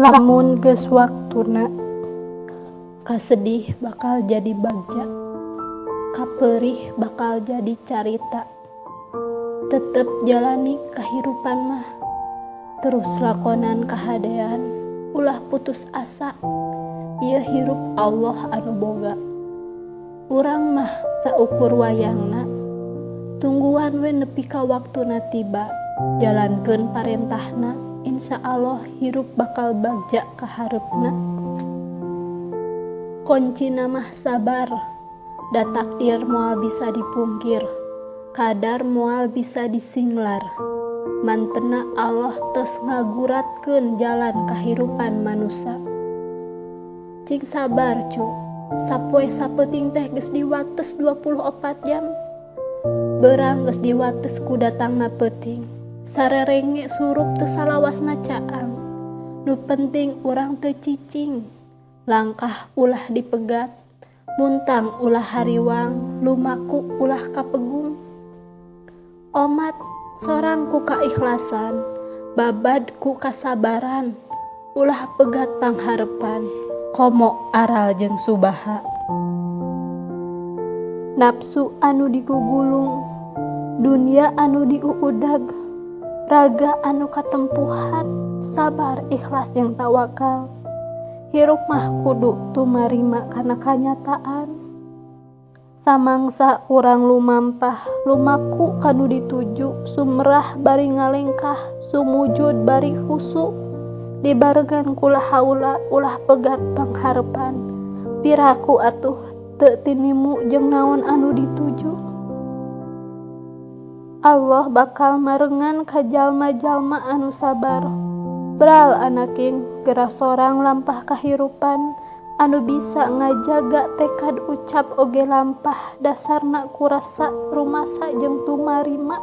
Lamun geus waktuna, kasedih bakal jadi bagja, kaperih bakal jadi carita. Tetep jalani kahirupan mah, terus lakonan kahadean, ulah putus asa. Ieu hirup Allah anu boga. Urang mah saukur wayangna, tungguan we nepi ka waktuna tiba, jalankeun parentahna, insya Allah hirup bakal bagja ka hareupna. Koncina mah sabar, da takdir moal bisa dipungkir, kadar moal bisa disinglar. Mantena Allah tos ngaguratkeun jalan kahirupan manusa. Cing sabar cu, sapoe sapeuting teh geus diwates 24 jam. Beurang geus diwates ku datangna peuting. Sarerenge surup teu salawasna caang. Nu penting urang teu cicing. Langkah ulah dipegat, muntang ulah hariwang, lumaku ulah kapegung. Omat sorang ku kaikhlasan, babad ku kasabaran, ulah pegat pangharepan, komo aral jeung subaha. Nafsu anu digugulung, dunia anu diuudag, raga anu katempuhan, sabar ikhlas jeung tawakal. Hirup mah kudu tumarima kana kanyataan. Samangsa urang lumampah, lumaku kanu dituju, sumrah bari ngalengkah, sumujud bari khusu, dibarengan ku la haula ulah pegat pangharepan. Piraku atuh teu tinimu jeung naon anu dituju. Allah bakal marengan ka jalma-jalma anu sabar. Bral anaking geura sorang lampah kahirupan anu bisa ngajaga tekad ucap oge lampah dasarna ku rasa rumasa jeung tumarima.